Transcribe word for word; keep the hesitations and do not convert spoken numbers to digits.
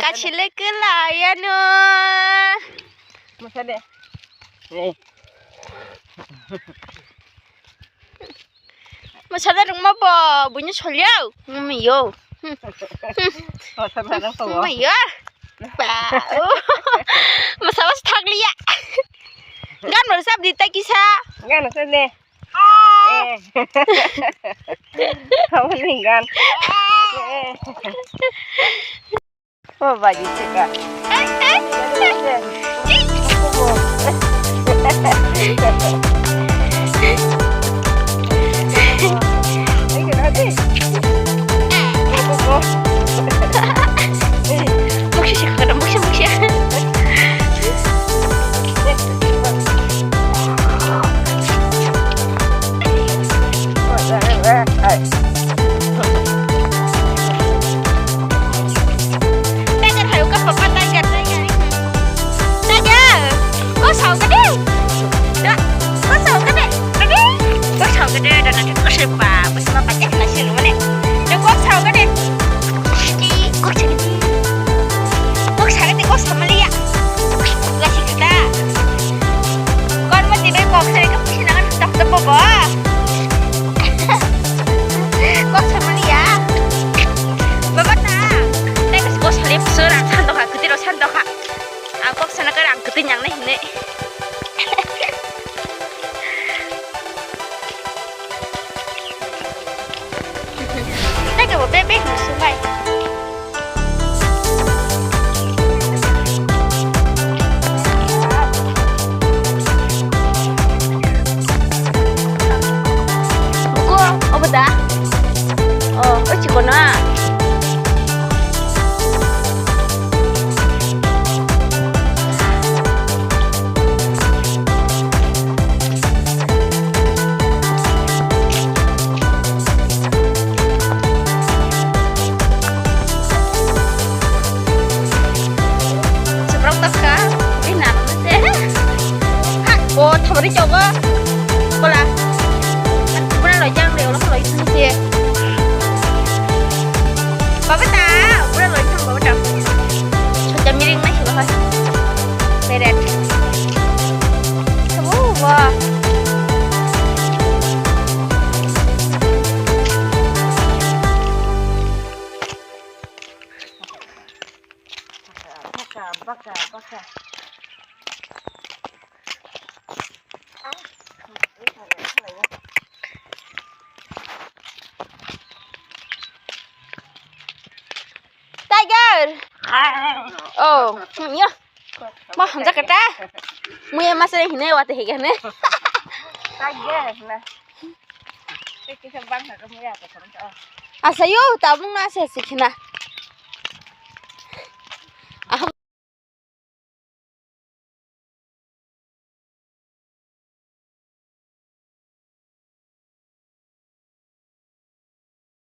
Kachile kela yano. Masa de. Eh. Masa de rungma bo, bunya solya. Miyo. Masa de rungma bo. Miyo. Ba. Masa masa thakliya. Gan mo sab di ta kisa. Gan sab de. Eh. Kamu nih gan. Eh. Oh, baju cekak. Tiger hai uka papa tiger, tiger. Tiger, kau sao ka de? Da, kau sao ka de? Ka de? Kau sao ka de? Da nanti kau saya pa, pas ma pakai nasi lu mana? Da kau sao ka de? Di, kau sao ka de? Kau sao ka de? Kau sao mali ya? Gak sih kita. Kau mau tiba kau saya ke pusing dengan tak tepuk kau. Kok samaliya? Baba ta. Tei kok sali sura sandokha, kiti ro sandokha. Ang kok sana kar ang kiti nyang nai hinai. Tei kok bebe sumai. Buku, obo da? Oh, oh, chikon na. Seberang tas ka? Ini nang te. Ha, oh, thamari chogo. Kola. Bura lo jang de, lo lo isi. Baba ta, bura lo jang baba ta. Chota miring mai sila hai. Beret. Sebu wa. Baka, baka, baka. Tiger. Oh, ya. Ma hamjak kata. Muya masih ini wate higane. Tiger na. Asa yo, tabung na asa sikina.